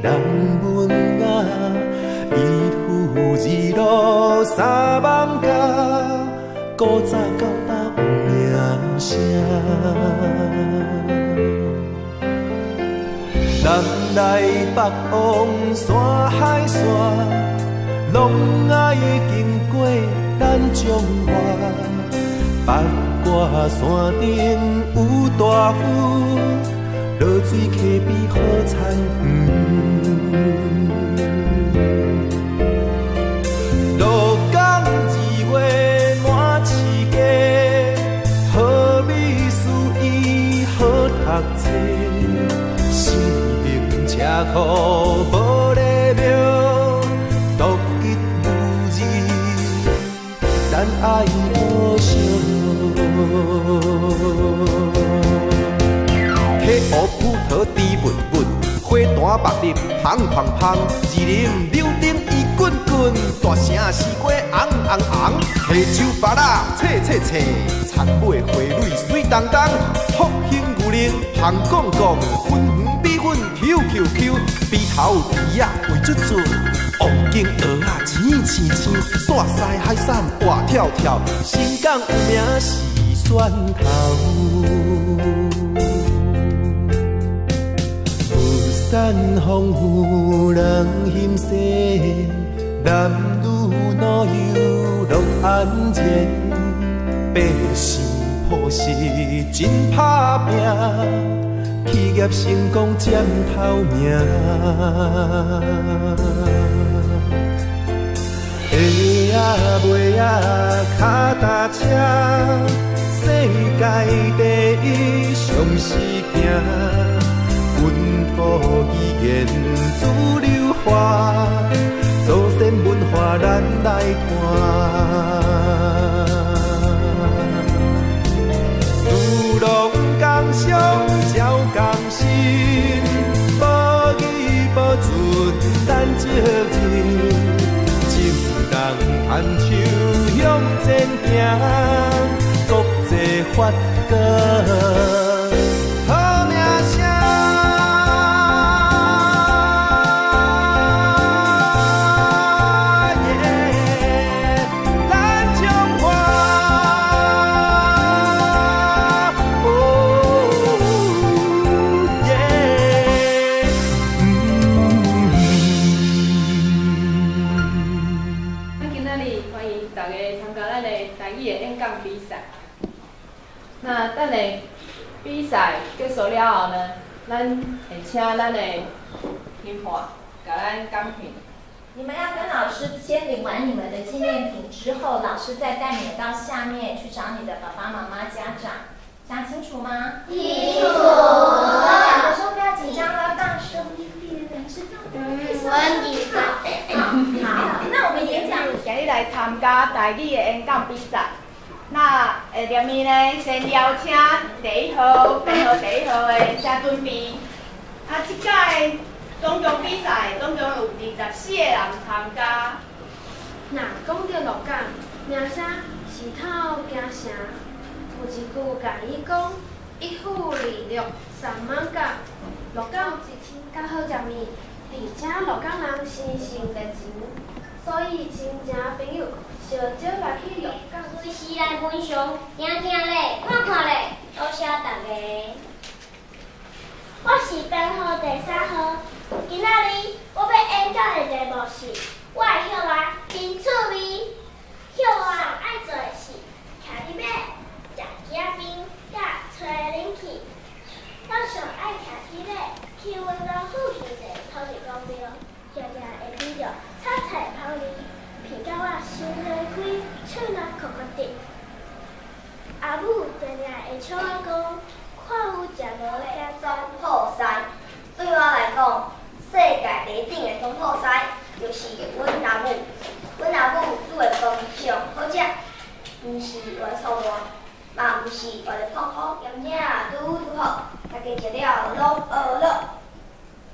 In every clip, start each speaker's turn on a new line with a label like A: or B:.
A: 人文雅，一夫二路三艋舺，古早到今有名声。南來北往山海線，攏愛經過咱彰化。八卦山頂有大雨，濁水溪邊好田園。鹿港2月滿市街，好美术伊好讀冊，生命車庫無禮廟，獨一無二，咱愛保惜。溪湖葡萄甜蜜蜜，花壇白日芳芳芳，二林柳丁伊滚滚，大城西瓜红红红，溪州芭乐脆脆脆，田尾花蕊水当当，福兴牛奶香公公，粉圆米粉 Q Q Q，鼻头猪仔肥嘟嘟，王景蚵仔青青青，煞西海产活跳跳，新港有名是蒜頭。物產豐富人欣喜，男女老幼樂安然，百姓樸實真打拚，企業成功佔頭名。下仔尾仔跤踏車，世界第一上時行，本土語言主流化，祖先文化咱來傳。士農工商招工心，保義保存咱責任。眾人牽手向前行，國際發哥好名聲。咱彰化，哦耶。
B: 咱今仔日歡迎大家參加咱的台語的演講比賽。那等下比賽結束了後呢，咱會請咱的評判共咱講評。
C: 你們要跟老師先領完你們的紀念品之後，老師再帶你們到下面去找你的爸爸媽媽、家長，講清楚嗎？
D: 清楚。
C: 講的時候不要緊張，要大聲一點，知道嗎？
D: 我緊張。
C: 好，那我們演講。
E: 今日來參加台語的演講比賽。那下面呢，先邀請第一號、編號第一號的請準備。啊，這屆總共比賽總共有24個人參加。
F: 若講著鹿港，名聲是透京城。有一句共伊講：一府二鹿三艋舺。鹿港一千較好食物，而且鹿港人生性熱情，所以親情朋友相招來去鹿港。
D: 隨時來分享，聽聽咧，看看咧，多謝大家。我是編號第三號，今仔日我欲演講的題目是我的歇活真趣味。歇活愛做的是徛佇馬、食枝仔冰、佮吹冷氣。我上愛徛佇馬去阮兜附近的土地公廟，定定會聞著炒菜的香味，闻到我心花開，喙內苦苦的。阿母定定會笑我講，看有食無遐
G: 總鋪師，對我來講，世界第頂的總鋪師就是阮阿母。阮阿母煮的飯上好食，毋是活粗大，嘛毋是活得胖胖，兼且拄拄好，大家食了攏餓了。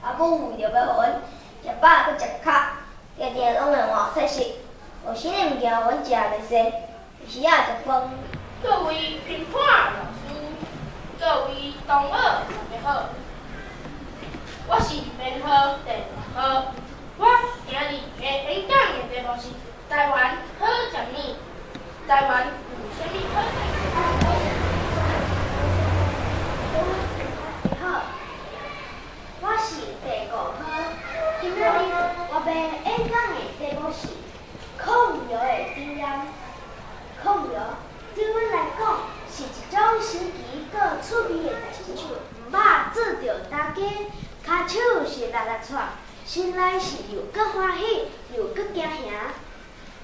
G: 阿母為著欲予阮食飽閣食較，定定攏會換菜色，有啥物物件阮食袂濟，有時仔食飯。
H: 各位評判老師，各位同學，大家好，我是編號第六號。号。我今日的演讲的题目是台湾好食物。台湾有啥物好食？
D: 好，我是第五号。今仔日我欲演讲的题目是控油的经验。控油对阮来讲是一种神奇阁趣味的代志。肉做著大家，跤手是力力掣，心内是又阁歡喜又閣驚嚇，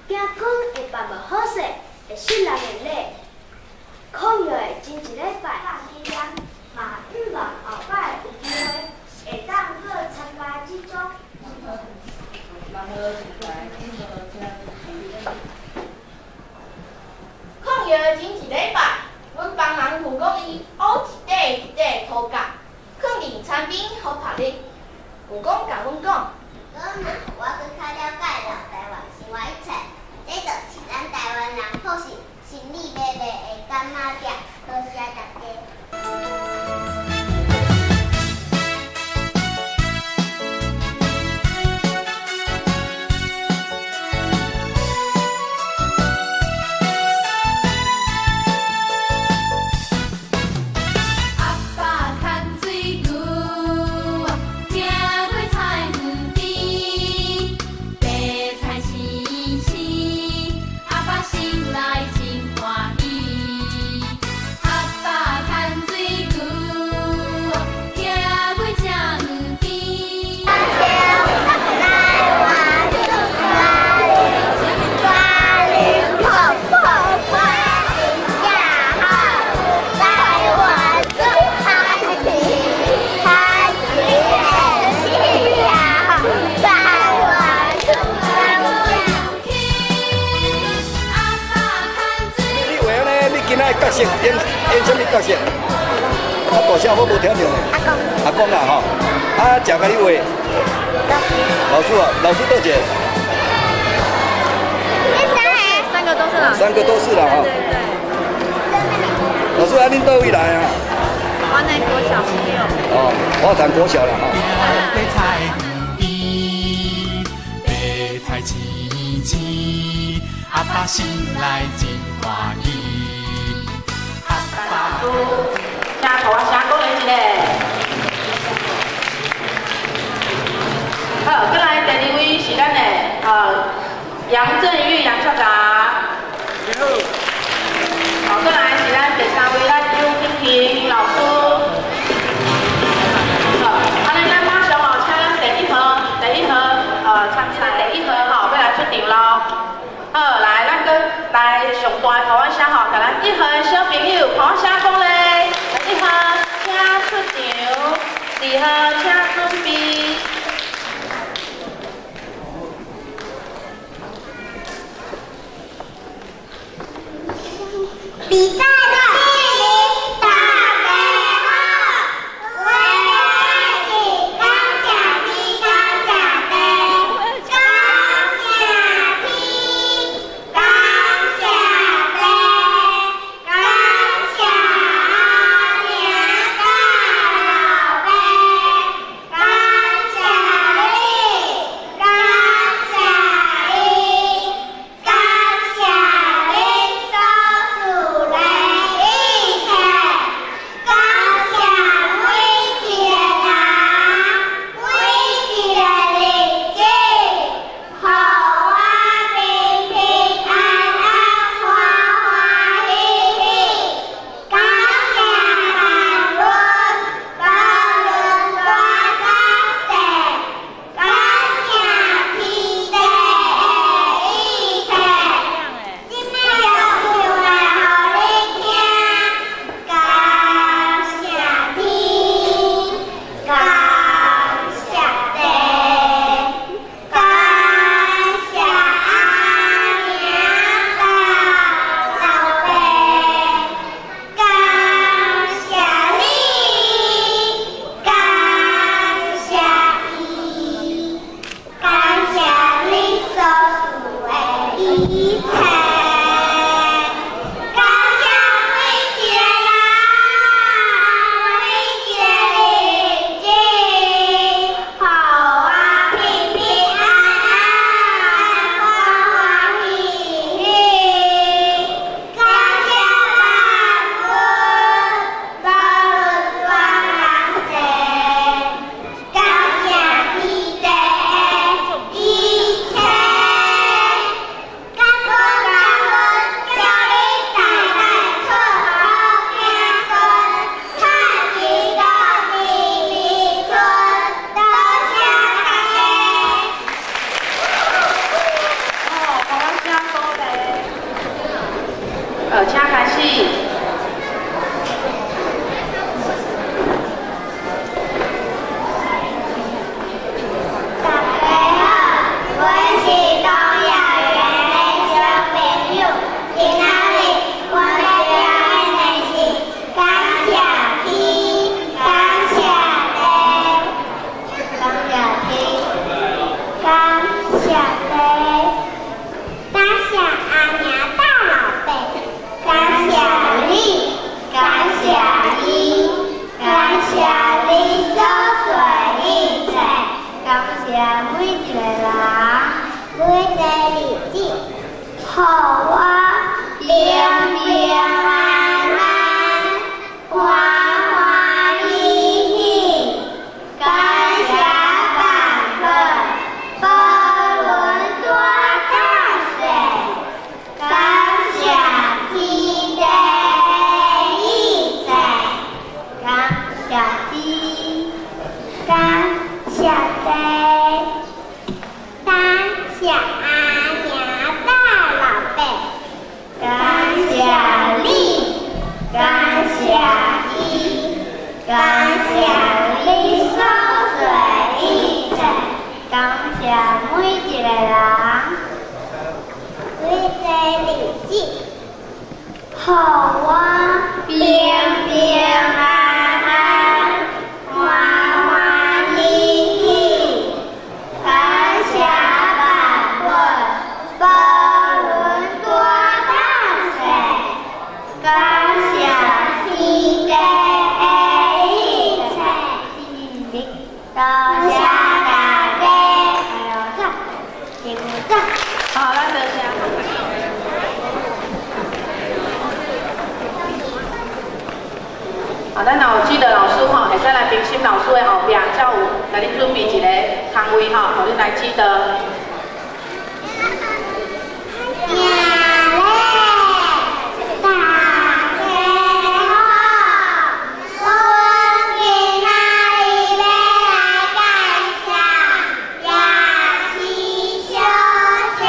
D: 驚講會辦無好勢，會失人的禮。控油的前一禮拜，經驗嘛向望後擺有機會會當閣參加這種。
H: 控藥前一禮拜，阮幫人副講伊烏一塊一塊塗甲，囥佇田邊予曝日。舅公共阮講，
D: 閣若予我閣較了解老台灣生活一切，這就是咱台灣人樸實、心理美麗的柑仔店。多謝大家。
I: 阿爸牽水牛，行過菜園邊，白菜青青，阿爸心內真歡喜。阿爸牽水牛，行過正園邊。阿爸牽水。
A: 你話呢？你今仔的角色演演啥物角色？較大聲，我無聽著呢。阿公。阿公啦吼，啊，食共你畫。老師啊，老師倒一個？
B: 三個都是老師。
A: 三個都是啦吼。老師啊，恁佗位來啊？
B: 華南國小朋友。
A: 哦，華南國小啦吼。
J: 白菜園邊，白菜青青，阿爸心內真歡喜。阿爸。
K: 請互我聲鼓勵一下。好，閣來第二位是咱的楊振玉楊校長。好，閣來是咱第三位咱邱婷婷老師。好，按呢咱馬上哦，請咱第一號，第一號參賽第一號吼，欲來出場囉。好，來，咱閣來上大的拍聲吼，共咱一號的小朋友拍聲鼓勵。一號請出場，二號請準備。
D: 謝阿娘大老伯，感謝你，感謝伊，感謝你所做一切，感謝每一个人，每個日子，予我平平安安，歡歡喜喜。感謝爸爸，無論大大細，感謝天地的一切，多謝大家，鼓掌。
K: 好，咱多謝。啊，咱若有記得老師吼，會使來評審老師的後壁，才有來你準備一个空位吼，予恁來記得。
D: 大家好，阮今仔日欲來介紹夜市小食。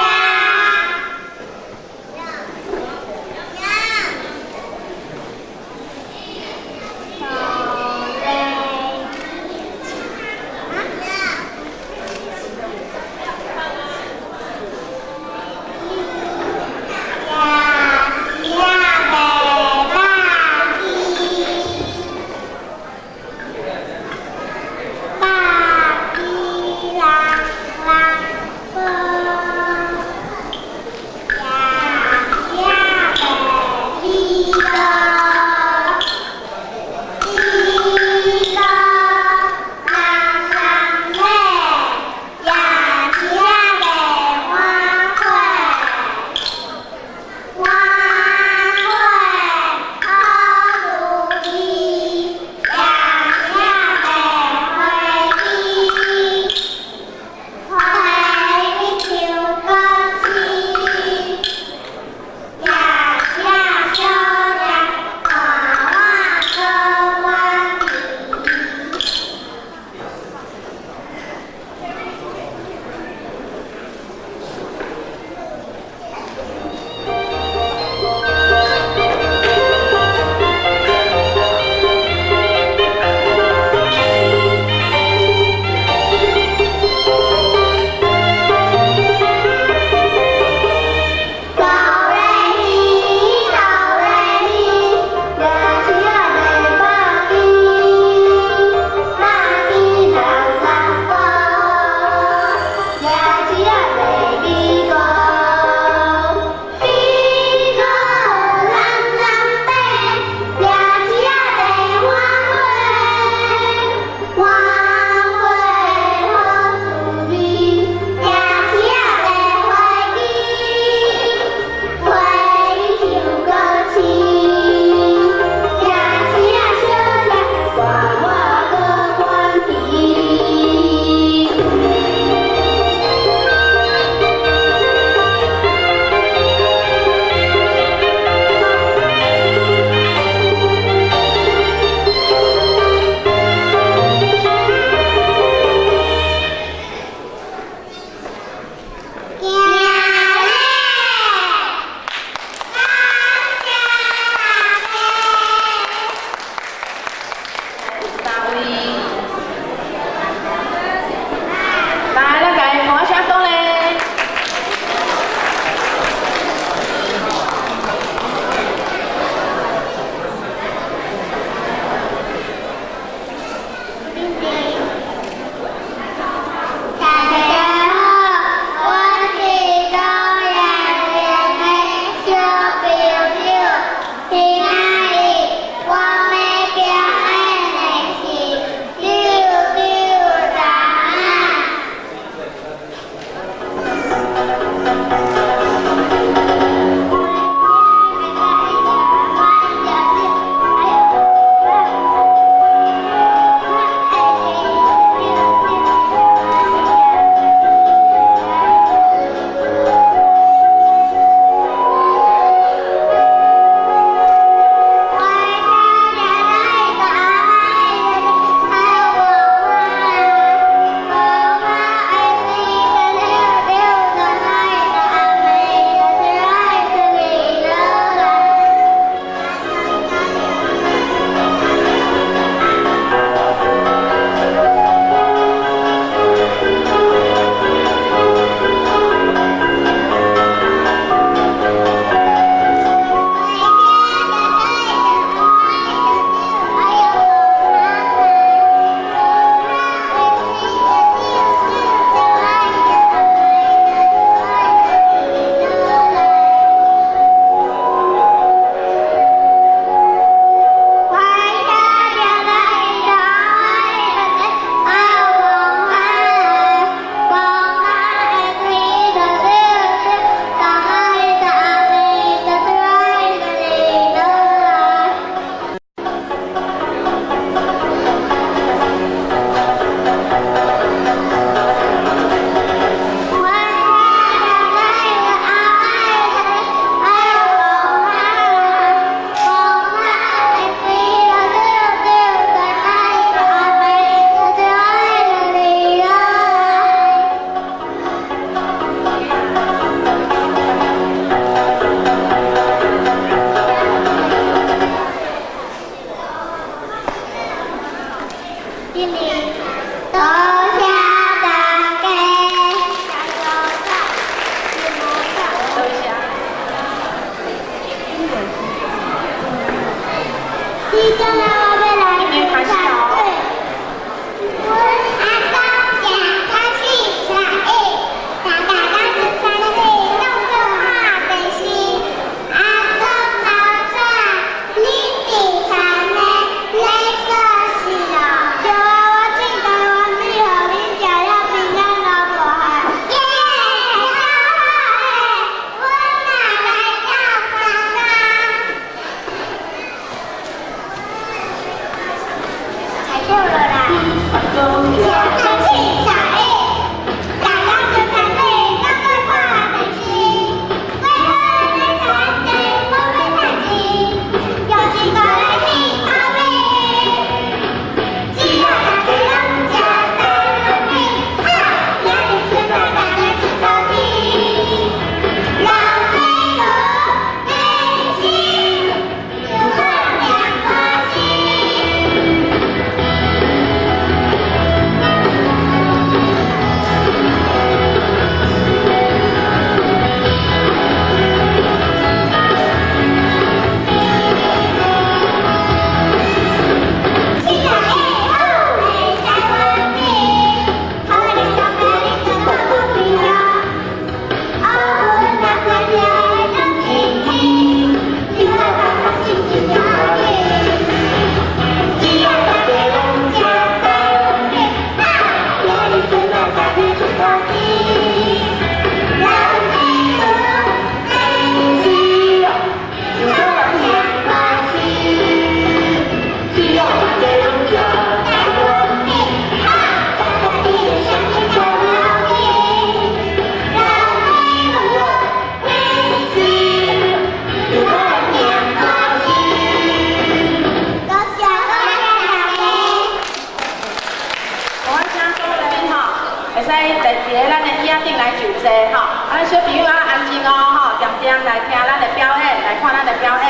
K: 會使佇咧咱的椅仔頂來就坐吼。啊，咱小朋友啊安靜哦吼，恬恬來聽咱的表演，來看咱的表演。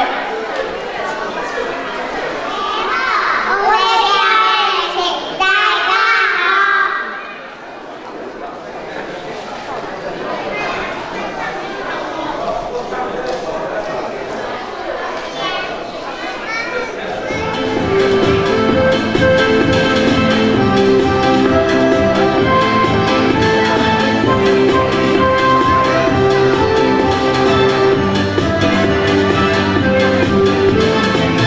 D: 我的表演是大家好。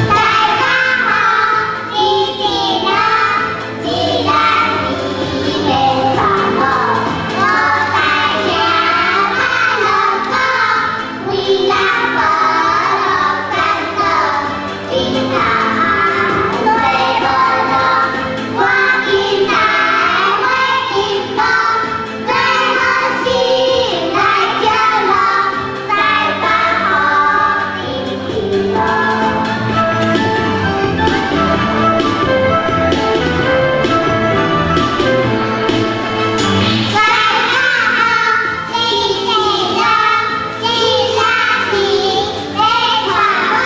D: 大家好，弟弟呢？既然你没错我，我在家看了歌，为咱不落山色，你头吹无落，赶紧来回金光，最好心来接落，再把好弟弟咯。大家好，弟弟呢？既然你没错我，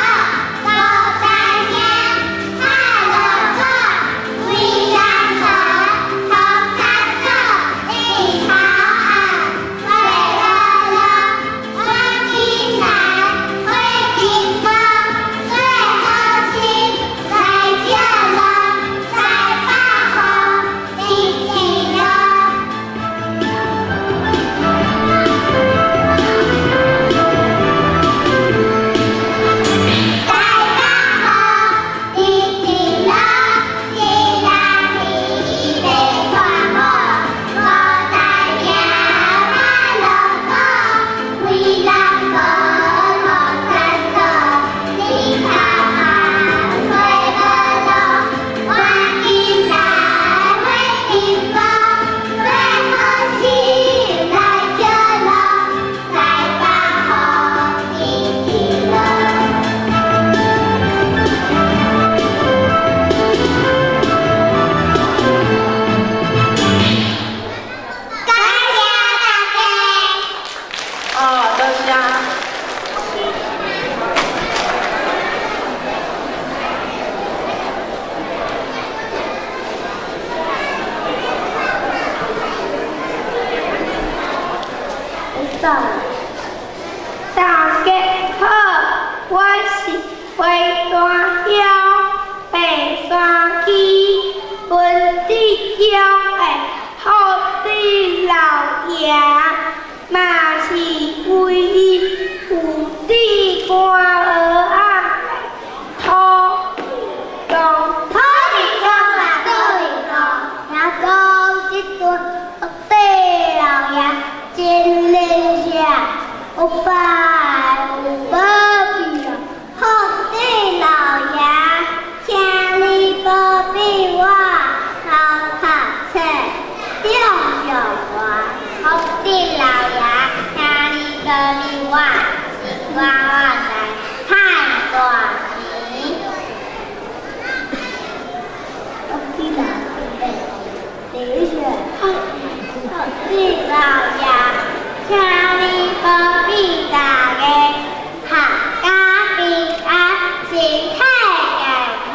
D: 我在家看了歌，为咱河头山色，你头红吹无落，赶紧来回金光，最好心来接落，再把好弟弟咯。大家好，弟弟呢？既然你没错我，我在家看了歌，为咱不落山色，你头红吹无落，赶紧来回金光，最好心来接落，再把好弟弟咯。感謝大家。
K: 哦，多謝。
D: 大家好，我是花壇鄉白山區文智鄉的福智老爺，嘛是唯一有志官蚵仔的土地公。土地公啦，土地公，聽講這陣福智老爺真靈聖，有拜有保庇哦。福智老爺，請你保庇我好讀冊，中狀元。福智老爺，請你保庇我升官發財，賺大錢。福智老爺，等一下，福智老爺，請你保庇大家闔家平安，身體健康。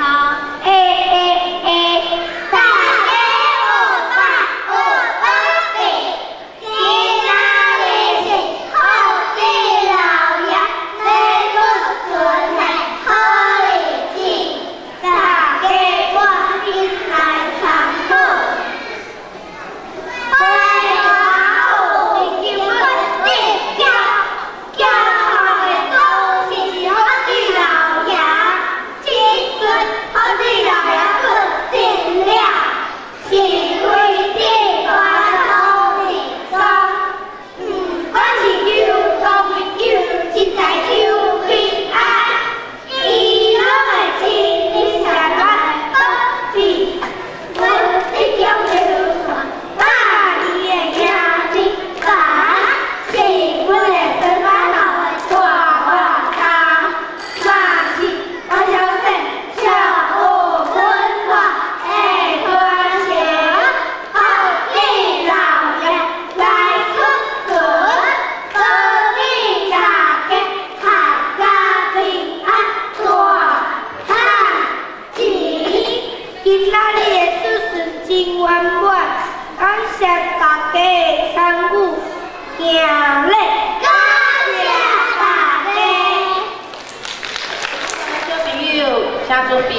D: 嘿嘿嘿，大家有拜有保庇，今仔日是福智老爺欲出巡的好日子，大家趕緊來參好。花壇有金本地。謝大家的參與，敬禮。感謝大家。
K: 小朋友，請準備。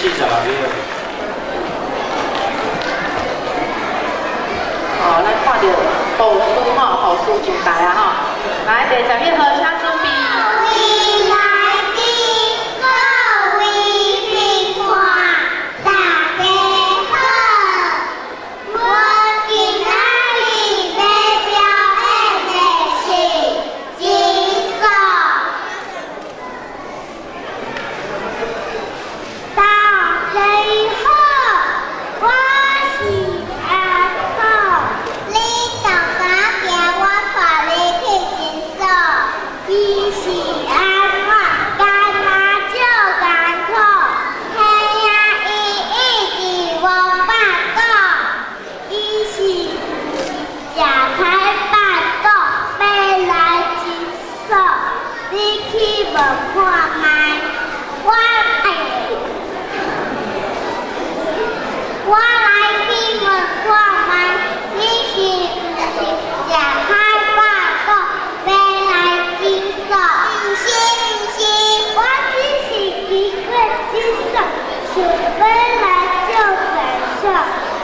L: 46秒。
K: 哦，咱看著护士吼，护士上台啊吼，來第11號，請準備。
D: 各位來賓，各位賓客，大家好。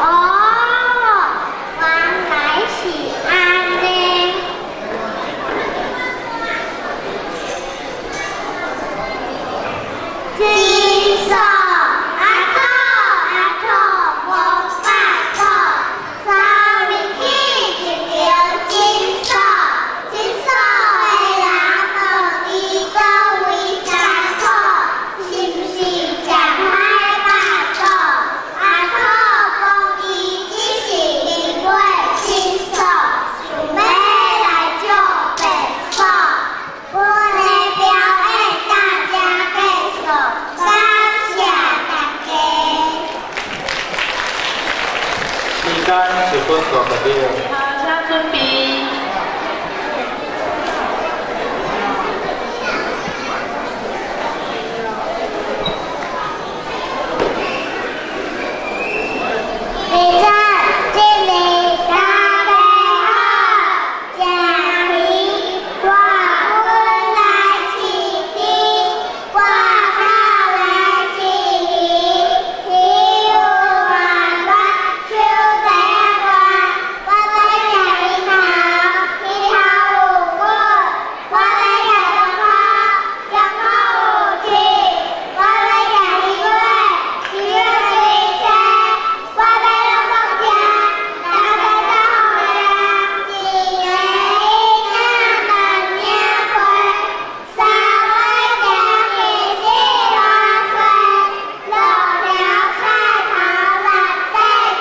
D: 哦，原來是按呢。真爽，阿祖阿祖無法度，走入去一間診所，診所的人問伊佗位艱苦，是毋是食歹腹肚？阿祖講伊只是因為診所，想欲來借便所。阮的表演到這結束，感謝大家。
L: 時間1分50秒。
K: 好，請準備。
D: 第三，這个大家好，食魚，我阮來飼豬，割草來飼魚，魚有偌大，手底大，我欲食魚頭，魚頭有骨，我欲食中埔，中埔有刺，我欲食魚尾，魚尾水，我欲攏總食，大家做好命，一个囝，兩領被，三尾行去四外吹，六條菜頭六塊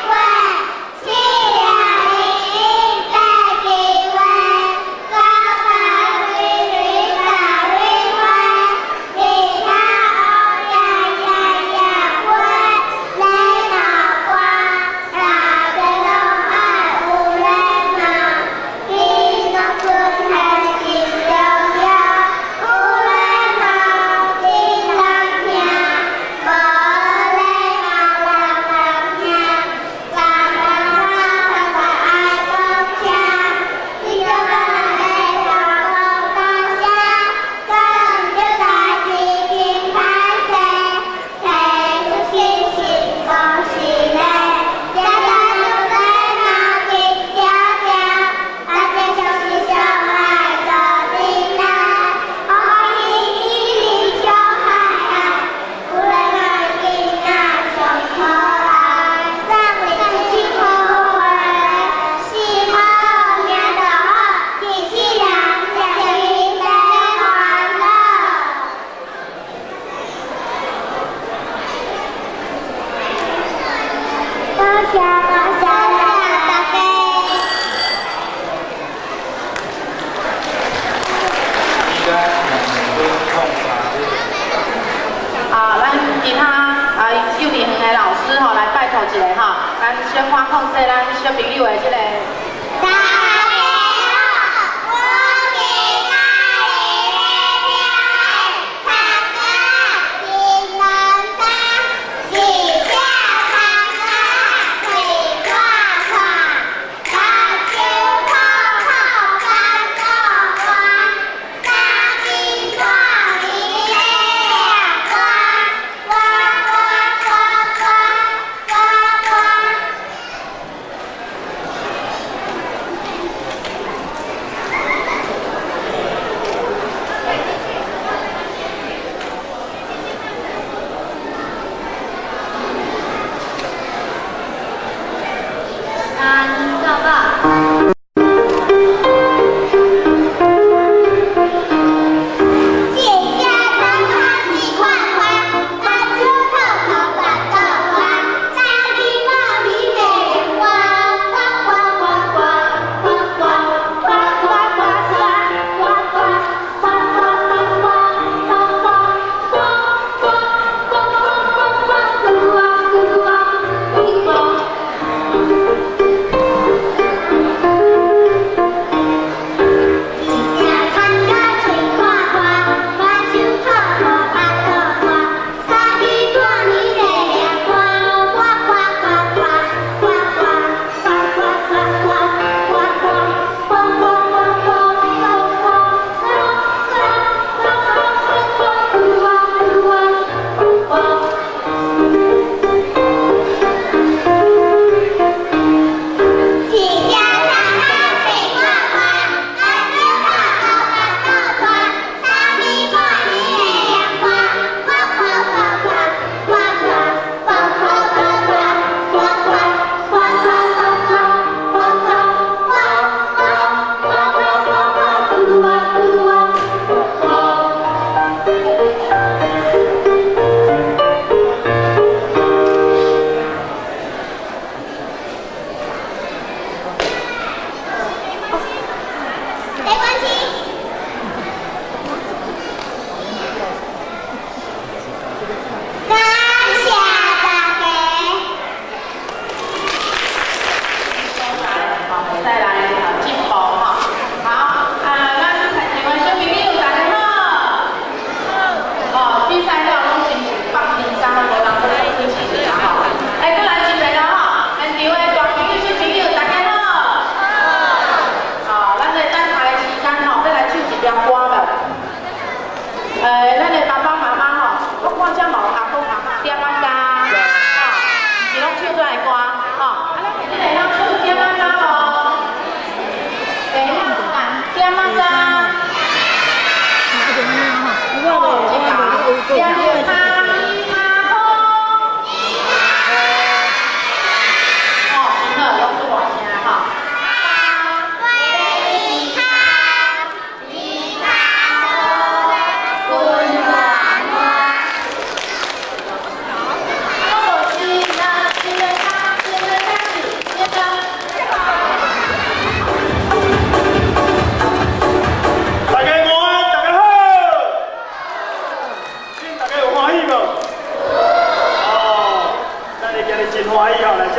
D: 粿，七條魚八支話，九包水蕊豆蕊花，日頭烏呀呀呀飛，禮貌歌，大家攏愛有禮貌，去農村還真重要，有禮貌真通聽，無禮貌人通聽，人人好才愛講聲，你就講會頭講大聲，講著代誌真歹勢，提出信心無是咧，食到有禮貌緊條條，大家相親相愛做陣來，歡歡喜喜日上海岸，有禮貌的囡仔上可愛，送你一枝花，四號命就好，一世人食魚白歡樂。多謝多謝大家。
L: 時間2分03秒。
K: 啊，咱其他啊幼稚園的老師吼來拜託一下吼，咱小可控制咱小朋友的這個。
D: 大家好，我今仔日欲表演唱歌一兩三，一隻唱歌嘴闊闊，目睭泡泡腹肚大，三更半暝咧唱歌，呱呱呱呱呱呱。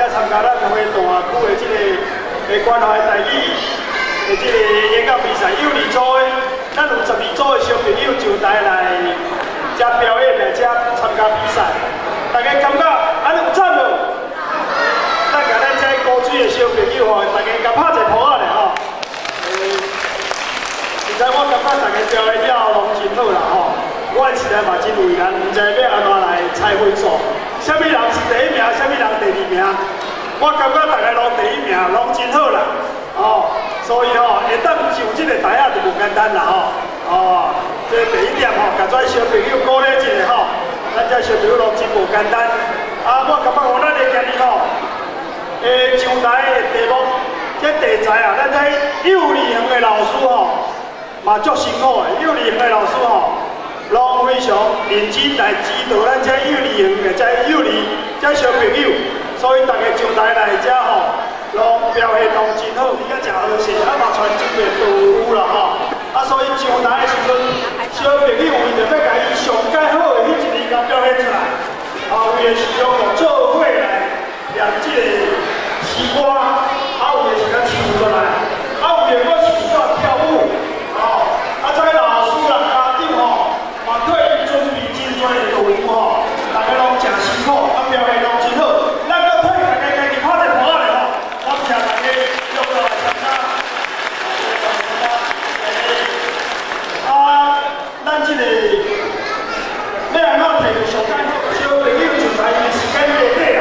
M: 遮參加咱花壇區的這個的關懷台語的這個演講比賽，幼兒組的，咱有12組的小朋友上台來遮表演，來遮參加比賽。大家感覺按呢有讚無？咱共咱這高水的小朋友吼，大家共拍一個噗仔咧吼。實在我感覺大家表演了攏真好啦吼，我實在嘛真為難，毋知欲按怎來猜分數。啥物人是第一名，啥物人第二名？我感覺大家攏第一名，攏真好啦，哦，所以吼，會當上這個台仔就無簡單啦吼，哦，這第一點吼，共這小朋友鼓勵一下吼，咱這小朋友攏真無簡單。啊，我感覺講咱的今日吼，上台的題目，這題材啊，咱這幼兒園的老師吼，嘛足辛苦的，幼兒園的老師吼，攏非常認真來指導咱這幼兒園的這幼兒這小朋友，所以大家上台來遮吼，攏表現攏真好，伊較誠和諧，啊嘛傳真濟道具啦吼，啊所以上台的時陣，小朋友為著欲共伊上蓋好的彼一面共表現出來，啊有的是用做伙來念這個詩歌，啊有的是共唱出來，啊有的閣是煞跳舞，哦，啊這老師啦家長吼，嘛替伊準備真濟的道具吼，大家攏誠辛苦，啊表現攏真好，咱閣替大家家己拍一個噗仔咧吼，感謝大家踴躍來參加。啊，咱這個欲按怎提著上蓋好小朋友上台因為時間短短啊，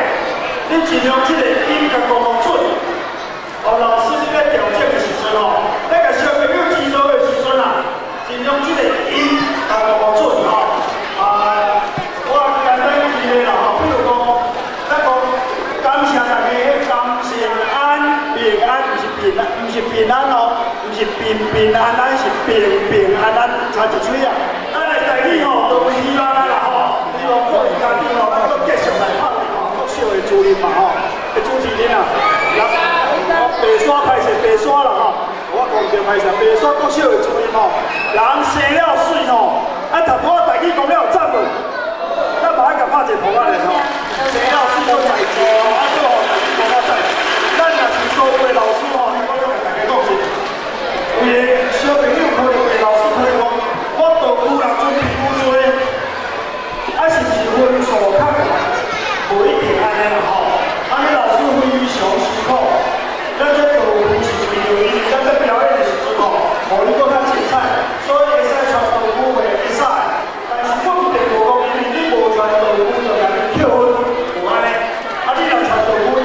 M: 你盡量這個音共講講準。哦，老師你咧調整的時陣吼，咱共小朋友指導的時陣啊，盡量這個音共講準吼。啊，我簡單舉例啦吼，比如講，咱講感謝大家，感謝安平安，毋是平安，毋是平安哦，毋是平平安安，是平平安安，差一喙啊。咱的台語吼，都有希望啊啦吼，希望各位家長吼，咱閣繼續來拍拼吼，國小的主任嘛吼，的主持人啊，白沙歹勢白沙啦吼，我講著歹勢，白沙國小的主任吼，人生了媠吼，啊，頭拄仔台語講了有讚無？咱嘛愛共拍一個噗仔咧吼，生了媠閣在做吼，啊，閣予台語講了讚。咱若是所有的老師吼，我閣共大家講一下，有的小朋友可能會老師可能講，我道具若準備有濟，啊是毋是分數較懸？無一定按呢啦吼，按呢老師非常辛苦。咱這道具是為著因為咱在表演的時陣吼，予你閣較精彩，所以會使穿道具會會使。但是問題無講，因為你無穿道具就共你扣分，無按呢。啊，你若穿道具，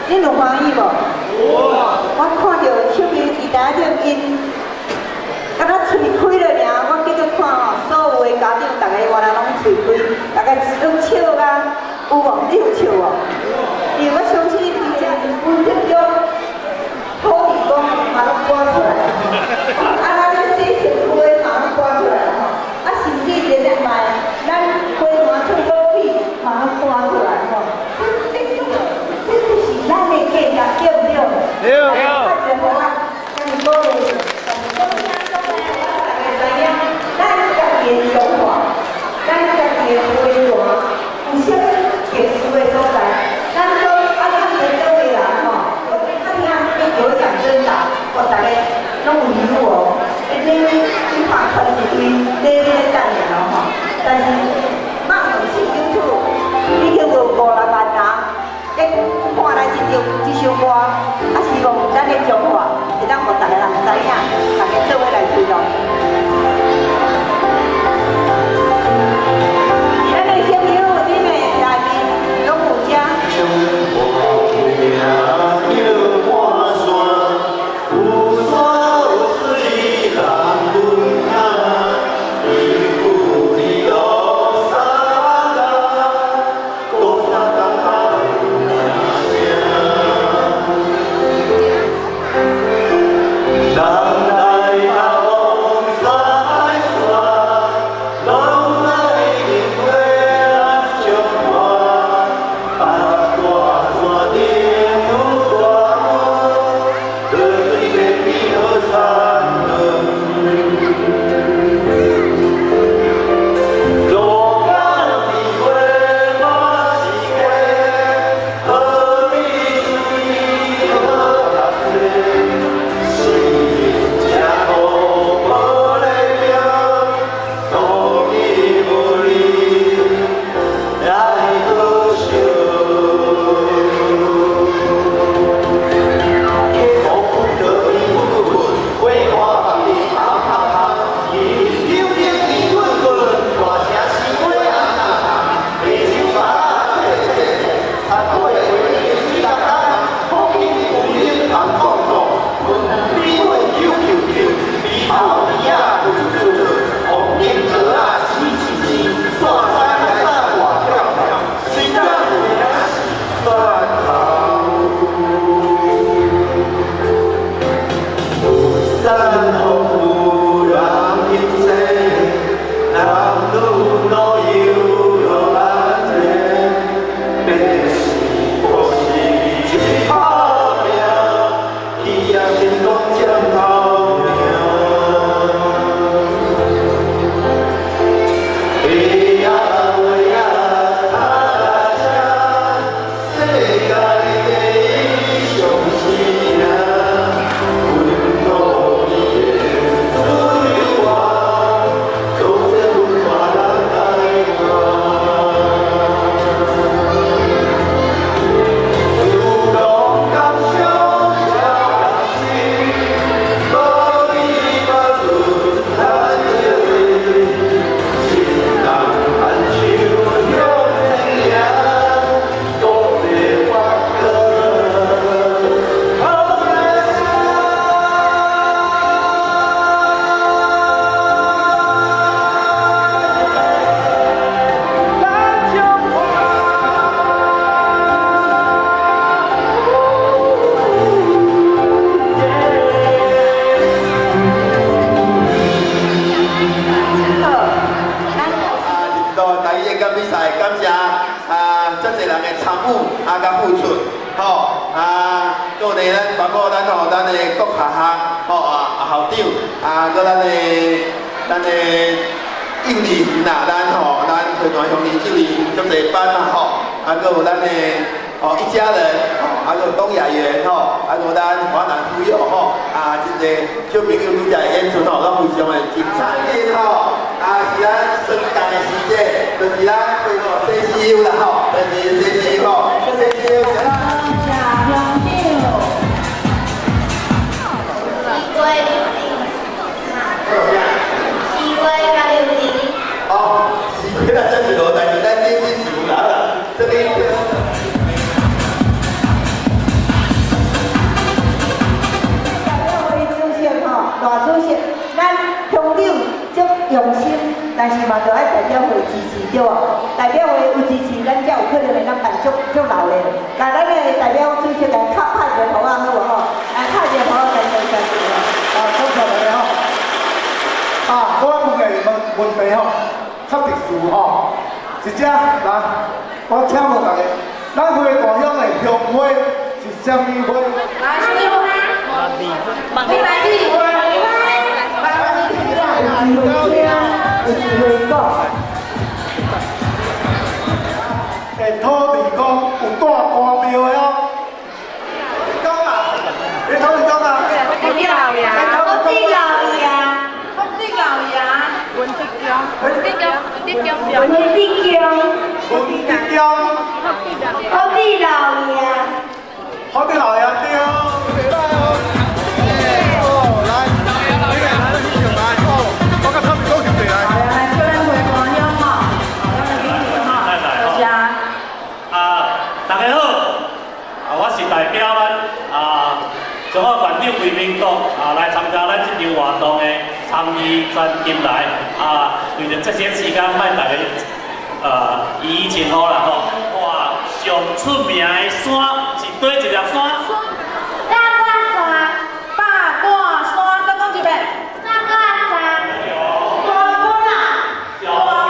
N: 恁有歡喜無？我看著小朋友佇台頂𪜶，敢若喙開了爾，我結果看吼，所有的家長逐个原來攏喙開，逐个攏笑啊，有無？你有笑無？因為我相信佇遮溫德中土地公嘛攏趕出來，啊，咱咧洗身軀的嘛攏趕出來吼，啊，甚至連咧賣咱花壇出老屁嘛攏趕出來吼。這就是咱的價值，對毋對？對。較濟予咱，咱鼓勵，講聽講的，大家知影，咱家己的想法，咱家己的花壇，有啥物特殊的所在？咱講啊，咱這倒的人吼，我較聽你有獎徵答，哦，逐个攏有禮物哦。你你看穿一堆咧咧等爾咯吼，但是馬上市政府已經有五六萬人咧看咱這首這首歌，啊，希望咱的彰化會當予逐个人知影，大家做伙來推動。咱的小朋友，恁的內面攏有遮。但是嘛，著愛代表會支持，對無？代表會有支持，咱才有可能會當辦足足鬧熱。共咱的代表主席來拍拍一个鼓仔好無吼？來拍一个鼓仔，來來來，
M: 啊，多謝大家吼。啊，我問個問問題吼，較特殊吼，一只來，我請問大家，咱花大鄉的鄉花是啥物花？
K: 來，啥物花？你來你。
N: 有機會聽，有機會講。
M: 欸，土地公有住关庙的哦。讲啊，欸，土地公啊。
K: 福地老爷。
M: 福
K: 地老爷。福地老爷。文德公。文德公，文德公。
G: 文德公。
M: 文德公。
G: 福地老爷。
M: 福地老爷对。
O: 代表咱啊，彰化县长魏明国啊来参加咱这场活动的参与全金来啊，为着节省时间，莫大家一一称呼啦吼。哇，上出名的山是佗一粒山？
D: 八卦山。
K: 八卦山，再讲一遍。
D: 八卦山。
K: 大卦啦。大卦啦，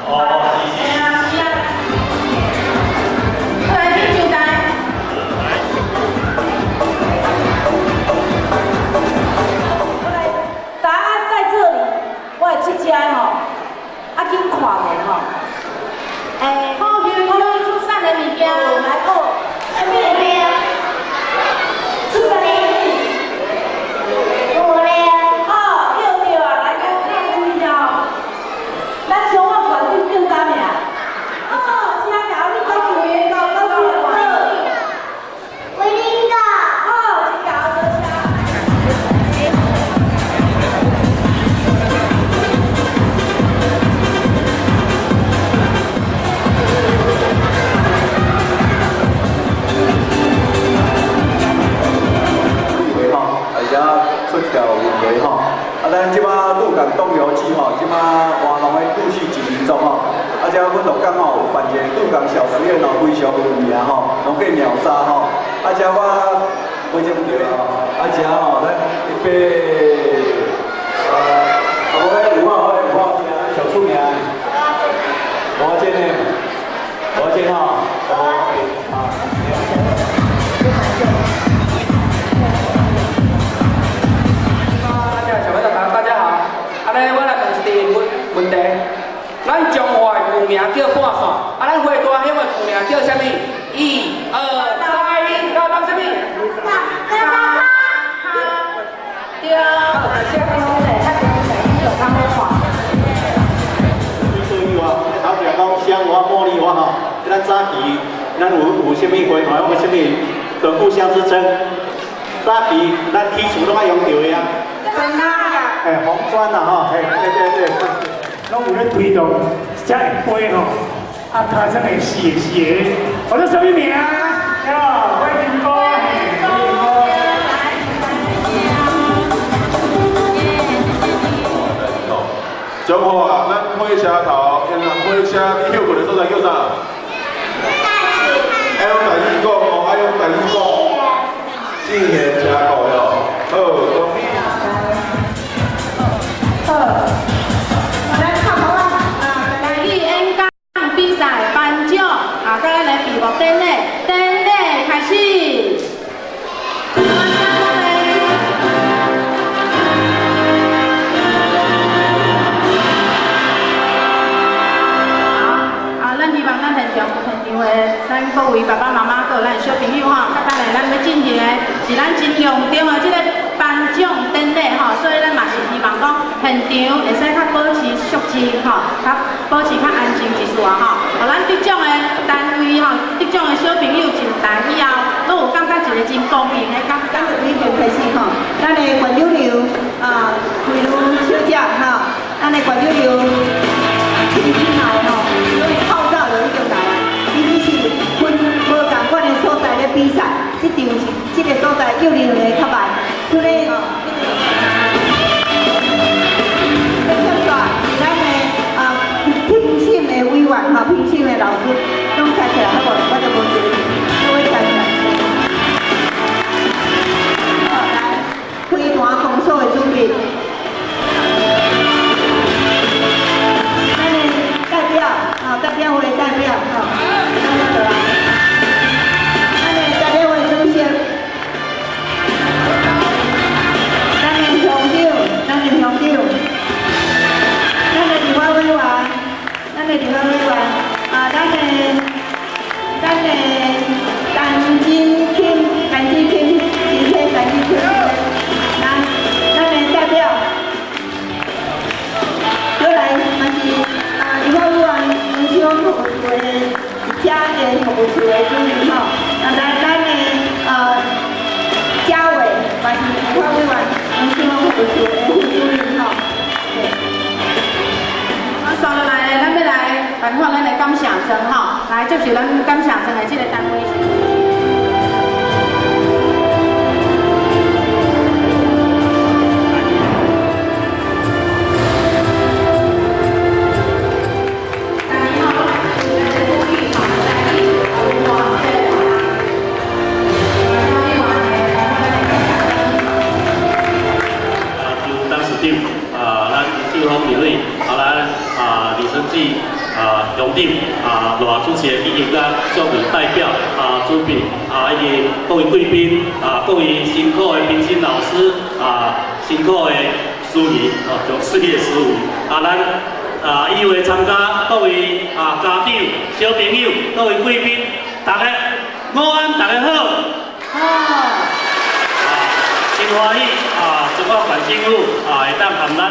O: 哦，是是。
K: 这吼，啊紧看者吼，欸，好，比如讲出产的物件，来学，啥物物件？出产的物料。哦，对对啊，来，咱注意哦。咱彰化县长叫啥名？哦，请教你讲话，讲讲对无？
D: 威灵哥。
K: 哦，真𠢕，多谢。
A: 出条问题吼，啊，咱这马鹿港东游记吼，这马活动的陆续进行中吼，啊，这阮鹿港吼有办一个鹿港小实验哦，非常有名吼，拢计秒杀吼，啊，这我买这对吼，啊，这吼咱预备，啊，无咧有法有法小出名，无这呢，无这吼，啊。
P: 我来问一个问题，咱彰化的旧名叫半线，啊，咱花大乡的旧名叫啥物？一、二、三，高当啥物？
K: 对。
Q: 对话，头前讲香花、茉莉花吼，咱早期咱有啥物花大乡有啥物的故乡之称？早期咱起厝拢爱用著的啊。
K: 真啊！
Q: 哎，红砖啦吼，嘿，对对对，
R: 拢有咧推动，才会飞吼，啊，尻川会四个四个，我这啥物名？哟，欢迎哥，欢迎哥。
S: 彰化啊，咱火车头，因为火车你歇睏的所在叫啥？爱用台语讲哦，爱用台语讲，正贤车库哟，好，恭喜。
K: 好，咱拍鼓仔啊！台语演讲比赛颁奖啊，佮咱来闭幕典礼，典礼开始。好，啊，咱希望咱现场的咱各位爸爸妈妈，佮有咱的小朋友吼，较等下咱欲进行的是咱真隆重的这个颁奖典礼吼，所以咱嘛是希望讲现场会使較保持肅靜吼，較保持較安靜一絲啊吼。予咱得獎的單位吼，得獎的小朋友上台以後，攏有感覺一個真光榮的感覺。
N: 已經開始吼，咱的縣長劉啊，惠如小姐吼，咱的縣長劉親親來吼，所以口罩就已經來啊。伊只是分無仝款的所在咧比賽，這場是這個所在幼兒園的較慢，所以吼。的老師攏站起來好無？我就無一个，各位站起來。好，來，花壇公所的主筆，咱的代表，啊，代表會代表，吼，代表落來。咱的代表會主席，咱的鄉長，咱的鄉長，咱的立法委員，咱的立法委員，啊，咱的陳金清，陳金清，今天陳金清，來，咱的代表，過來嘛是啊，立法委員黃秋服務處的一家的服務處的主任吼，啊，咱的嘉偉嘛是立法委員黃秋服務處的副主任吼。
K: 啊，刷落來，咱欲來頒發咱的感謝狀吼，來接受咱感謝狀的這个單位。
O: 周董事長啊，咱周峰立委啊，咱啊李生志啊鄉長啊賴主席以及咱各位代表啊主筆啊以及各位貴賓啊，各位辛苦的評審老師啊，辛苦的司儀哦，上水的司儀啊，咱啊以為參加各位啊家長、小朋友、各位貴賓，大家午安，大家好。好。真歡喜啊！中國縣政府啊，會當和咱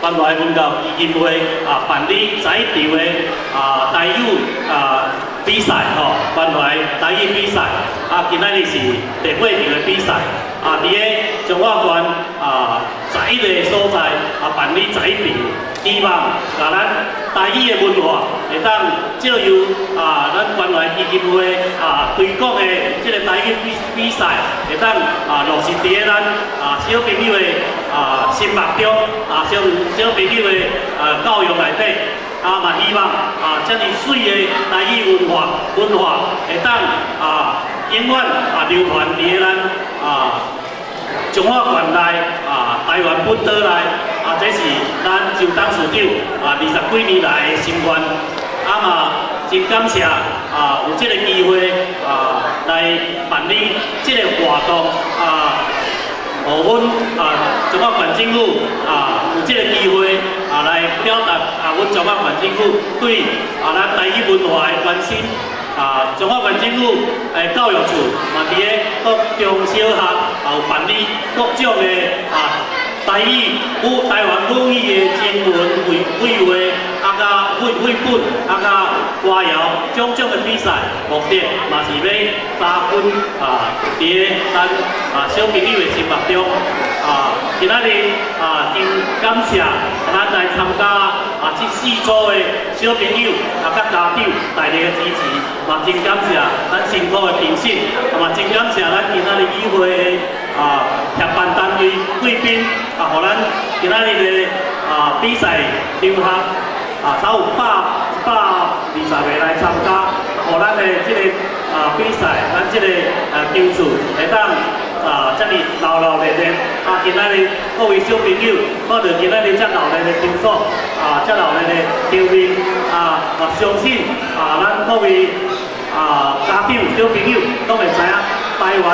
O: 關懷文教基金會啊辦理11場的啊台語啊比賽吼，關懷台語比賽啊，今仔日是第8場的比賽啊，佇個彰化縣啊11個所在啊辦理11場，希望共咱台語的文化會當藉由啊咱關懷基金會啊推廣的這個台語比賽，會當啊落實佇個咱啊小朋友的啊心目中啊小朋友的啊教育內底，啊嘛希望啊這麼媠的台語文化會當啊永遠啊流傳佇個咱啊彰化縣內啊台灣本島內啊，這是咱周董事長啊20幾年來的心願，啊嘛真感謝啊有這個機會啊來辦理這個活動啊，予阮啊彰化縣政府啊有這個機會啊來表達啊阮彰化縣政府對啊咱台語文化的關心。啊，彰化縣政府的教育處嘛，佇个各中小學也有辦理各種的啊台語、台灣母語的徵文、繪畫啊，佮繪本啊，佮歌謠種種的比賽，目的嘛是欲加分啊，佇个咱啊小朋友的心目中啊，今仔日啊，真感謝咱來參加啊這4組的小朋友啊，佮家長大力的支持。嘛真感謝咱辛苦的評審，嘛真感謝咱今仔日與會的啊協辦單位貴賓啊，予咱今仔日的啊比賽場合啊，才有120個來參加，予咱的這個啊比賽，咱這個啊場次會當啊這麼熱鬧熱熱啊！今仔日各位小朋友看到今仔日這熱鬧的場所啊，這熱鬧的場面啊，我相信啊，咱各位啊家長小朋友攏會知影台灣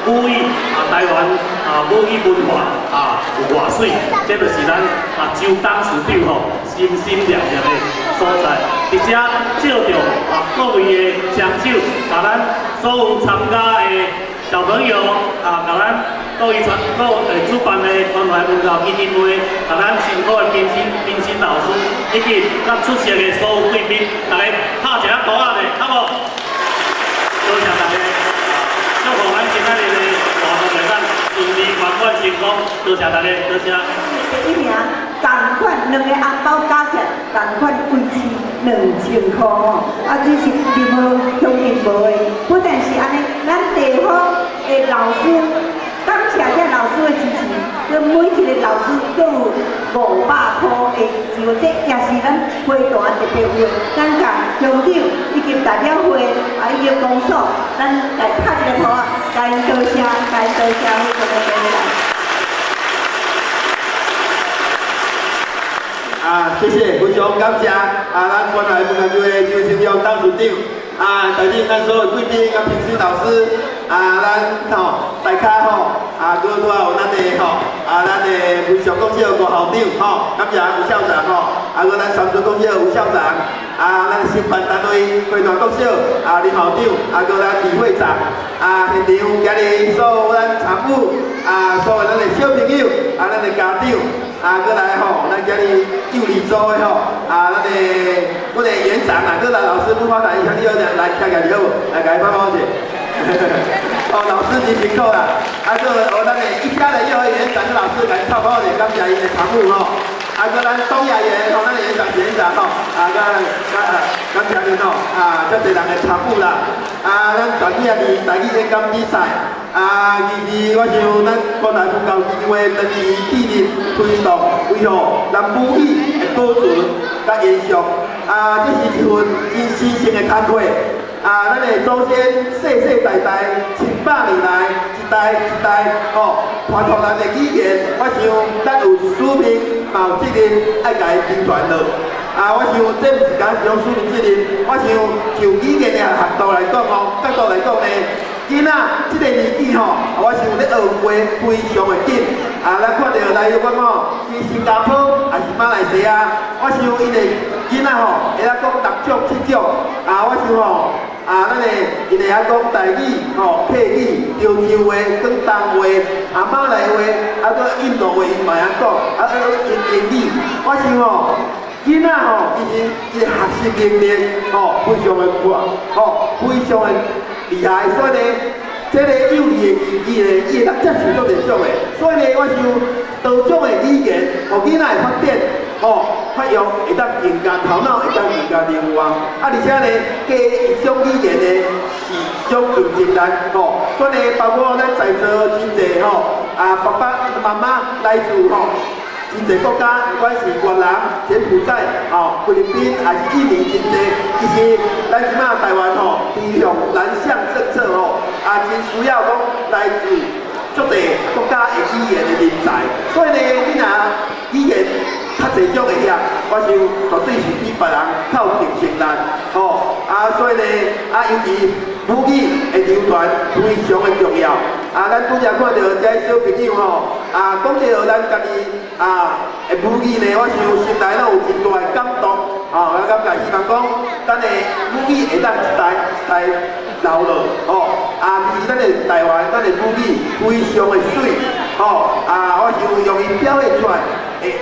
O: 母語啊，台灣啊母語文化啊有偌媠，這就是咱啊周董事長吼心心念念的所在。佇遮借著啊各位的雙手，共咱所有參加的小朋友啊，共咱各位主辦的關懷文教基金會，共咱辛苦的評審老師，以及咱出席的所有貴賓，大家拍一下鼓仔咧，好無？多謝大家，祝福咱今仔日的活動會當順利圓滿成功，多謝大家，多謝。
N: 第一名，仝款兩个紅包加起來，仝款維持2000箍吼，啊，這是任何鄉鎮無的。不但是按呢，咱地方的老師，感謝這老師的支持，佮每一个老師閣有500箍的獎，這也是咱花壇特別有的。咱共鄉長以及代表會啊，以及公所，咱來拍一个鼓仔，共𪜶多謝，共𪜶多謝，非常的多謝。
S: 啊，謝謝，非常感謝啊，咱關懷文教會周新勇董事長，啊，帶領咱所有貴賓佮評審老師，啊，咱吼大家吼，啊，閣拄仔有咱的吼，啊，咱的文祥國小吳校長吼，感謝吳校長吼，啊，閣咱三墩國小吳校長，啊，咱承辦單位花壇國小啊林校長，啊，閣咱李會長，啊，現場今日所有咱常務，啊，所有咱的小朋友，啊，咱的家長。啊，閣來吼，咱今日幼兒組的吼，啊，咱的阮的園長啊，閣來老師不發達，伊向你來徛起來好無？來，共伊拍拍者。哦，老師真辛苦啦。啊，閣哦，咱的一家的幼兒園長跟老師共伊拍拍者，感謝𪜶的常務吼。啊，閣咱東亞園吼，咱的園長園長吼，啊，閣感謝恁吼，啊，遮濟人的參與啦。啊，咱昨日也是台語演講比賽。啊，其實我想咱關懷文教基金會長期致力推動維護咱母語的保存佮延續。啊，這是一份真神聖的工課。啊，咱的祖先世世代代千百年來一代一代吼傳予咱的語言，我想咱有使命嘛有責任愛共伊流傳落。啊，我想這毋是干焦一種使命責任，我想就語言的角度來講吼，角度來講呢。囡仔這個年紀吼，我想咧學話非常的緊。啊，咱看著來阮吼，去新加坡還是馬來西亞，我想𪜶的囡仔吼會曉講6種、7種。啊，我想吼，啊，咱的𪜶會曉講台語、吼客語、潮州話、廣東話、啊馬來話，啊閣印度話，𪜶嘛會曉講，啊閣英語。我想吼，囡仔吼，其實伊的學習能力吼非常的闊，吼非常的厲害，所以呢，這個幼兒的語言呢，伊會當接受足濟種的，所以呢，我想多種的語言，予囡仔的發展，吼發育會當更加頭腦會當更加靈活，啊，而且呢，加一種語言呢是一種競爭力，吼，所以呢，包括咱在座真濟吼，啊，爸爸媽媽來自吼。真濟國家，不管是越南、柬埔寨、吼菲律賓，還是印尼，真濟。其實咱這馬台灣吼，推向南向政策吼，啊，真需要講來自足濟國家的語言的人才。所以呢，你若語言較濟種會曉，我想絕對是比別人較有競爭力，吼。啊，所以呢，啊，尤其母語的流傳非常的重要。啊，咱拄才看著這小朋友吼，啊，講著咱家己啊的母語呢，我想心內攏有真大的感動，吼，我感覺希望講，咱的母語會當一代一代留落，吼，啊，其實咱的台灣，咱的母語非常的媠，吼，啊，我想用伊表現出來，會，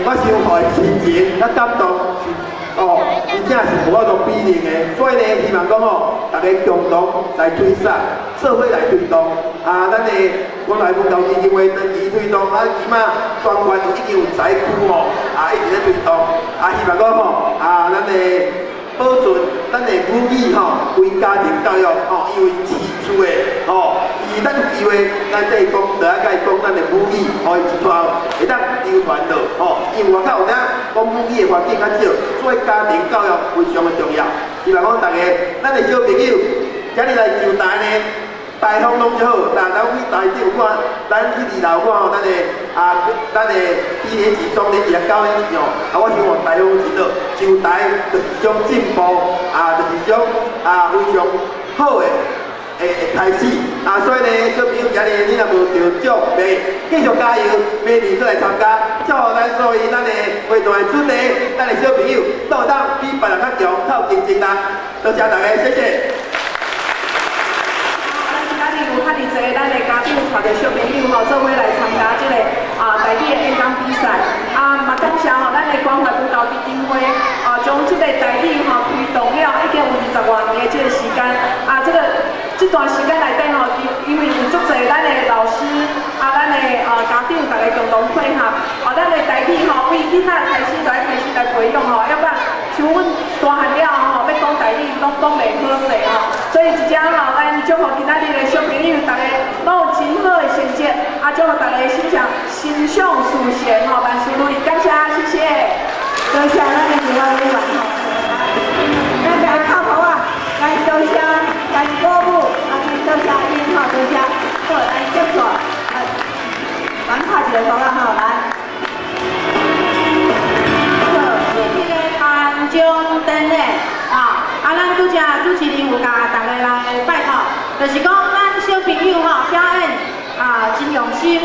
S: 我想予伊心情佮感動是。哦，真正是無法度比擬的，所以呢，希望講吼，大家共同來推捒，社會來推動。啊，咱的關懷文教基金會長期推動，啊，這馬全縣已經有十區吼，啊，一直咧推動。啊，希望講吼，啊，咱的保存咱的母語吼，為家庭教育吼，因為市厝的吼，伊咱有機會，咱對伊講，就愛共伊講咱的母語，予伊一拖會當流傳落吼。因為外口有影講母語的環境較少，所以家庭教育非常的重要。希望講大家，咱的小朋友，今日來上台呢，台風攏足好，但咱去台頂有看，咱去二樓看吼，咱的啊，咱的低年級、中年級、高年級吼，啊，我想吼台風真好，上台就是一種進步，啊，就是一種啊非常好的會開始，啊，所以呢，小朋友今日你若無得獎，袂繼續加油，明年閣來參加，祝福咱所有咱的花壇的子弟，咱的小朋友都會當比別人較強，較有競爭力。多謝大家，謝謝。
T: 有遐爾濟咱的家長帶著小朋友吼，做伙來參加這個啊台語的演講比賽。啊，嘛感謝吼咱的關懷文教基金會啊，將這個台語吼推動了已經有20外年的這個時間。啊，這段時間內底吼，因為有足濟咱的老師啊，咱的啊家長大家共同配合，啊，咱的台語吼，為囡仔開始就愛開始來培養吼，要不然像阮大漢了吼，欲講台語攏講袂好勢吼。所以這遮吼，咱祝福今仔日的小朋友，大家攏有真好的成績，啊，祝福大家心情。想事成吼，萬事如意，感謝，謝謝。
N: 多謝咱的立法委員吼，咱來叩頭啊，來多謝，來鼓舞，啊，多謝𪜶吼，多謝，好，來結束，啊，咱拍一個圖啊吼，來。
K: 好，這個頒獎典禮啊，啊，咱拄才主持人有共大家來拜託，就是講咱小朋友吼表演啊真用心，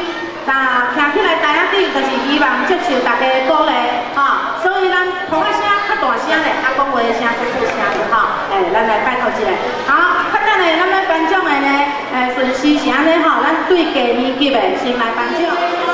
K: 那徛起來台仔頂，就是希望接受大家的鼓勵，吼，所以咱噗仔聲較大聲咧，啊，講話的聲較細聲咧，吼，欸，咱來拜託一下。好，較等下咱欲頒獎的呢，順序是按呢吼，咱對低年級的先來頒獎。